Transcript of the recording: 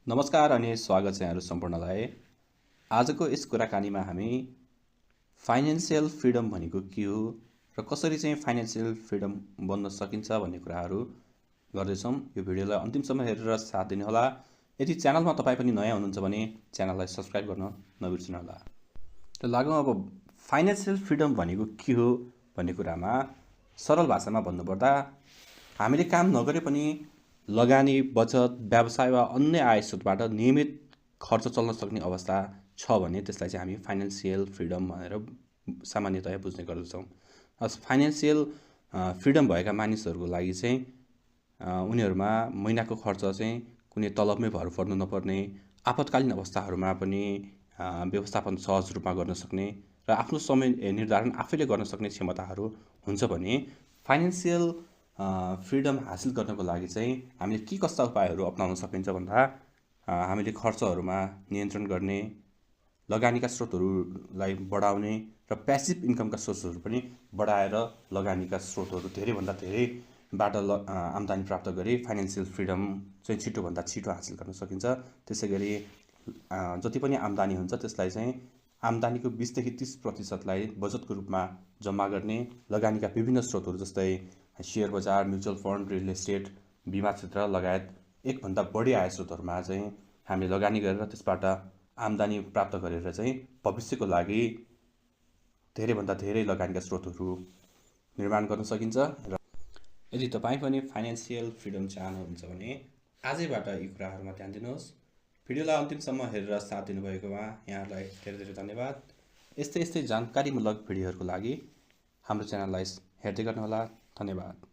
नमस्कार अनि स्वागत छ यहाँहरू सम्पूर्णलाई। आजको यस कुराकानीमा हामी फाइनेन्सियल फ्रिडम भनेको के हो र कसरी चाहिँ फाइनेन्सियल फ्रिडम बन्न सकिन्छ भन्ने कुराहरू गर्दैछौँ। यो भिडियोलाई अन्तिमसम्म हेरेर साथ दिनुहोला। यदि च्यानलमा तपाईँ पनि नयाँ हुनुहुन्छ भने च्यानललाई सब्सक्राइब गर्न नबिर्सनुहोला। र लागौँ अब फाइनेन्सियल फ्रिडम भनेको के हो भन्ने कुरामा सरल भाषामा भन्नुपर्दा हामीले काम नगरे पनि लगानी, बचत, व्यवसाय वा अन्य आय स्रोतबाट नियमित खर्च चल्न सक्ने अवस्था छ भने त्यसलाई चाहिँ हामी फाइनेन्सियल फ्रिडम भनेर सामान्यतया बुझ्ने गर्दछौँ। फाइनेन्सियल फ्रिडम भएका मानिसहरूको लागि चाहिँ उनीहरूमा महिनाको खर्च चाहिँ कुनै तलबमै भर पर्नु नपर्ने, आपतकालीन अवस्थाहरूमा पनि व्यवस्थापन सहज रूपमा गर्न सक्ने र आफ्नो समय निर्धारण आफैले गर्न सक्ने क्षमताहरू हुन्छ भने फाइनेन्सियल फ्रिडम हासिल गर्नको लागि चाहिँ हामीले के कस्ता उपायहरू अपनाउन सकिन्छ भन्दा हामीले खर्चहरूमा नियन्त्रण गर्ने, लगानीका स्रोतहरूलाई बढाउने र प्यासिभ इन्कमका सोर्सहरू पनि बढाएर लगानीका स्रोतहरू धेरैभन्दा धेरैबाट आम्दानी प्राप्त गरी फाइनेन्सियल फ्रिडम चाहिँ छिटोभन्दा छिटो हासिल गर्न सकिन्छ। त्यसै गरी जति पनि आम्दानी हुन्छ त्यसलाई चाहिँ आम्दानीको 20 देखि 30% बचतको रूपमा जम्मा गर्ने, लगानीका विभिन्न स्रोतहरू जस्तै शेयर बजार, म्युचुअल फन्ड, रियल एस्टेट, बिमा क्षेत्र लगायत एकभन्दा बढी आय स्रोतहरूमा चाहिँ हामीले लगानी गरेर त्यसबाट आम्दानी प्राप्त गरेर चाहिँ भविष्यको लागि धेरैभन्दा धेरै लगानीका स्रोतहरू निर्माण गर्न सकिन्छ। र यदि तपाईँ पनि फाइनेन्सियल फ्रिडम चाहनुहुन्छ भने आजैबाट यी कुराहरूमा ध्यान दिनुहोस्। भिडियोलाई अन्तिमसम्म हेरेर साथ दिनुभएकोमा यहाँहरूलाई धेरै धेरै धन्यवाद। यस्तै जानकारीमूलक भिडियोहरूको लागि हाम्रो च्यानललाई हेर्दै गर्नुहोला। धन्यवाद।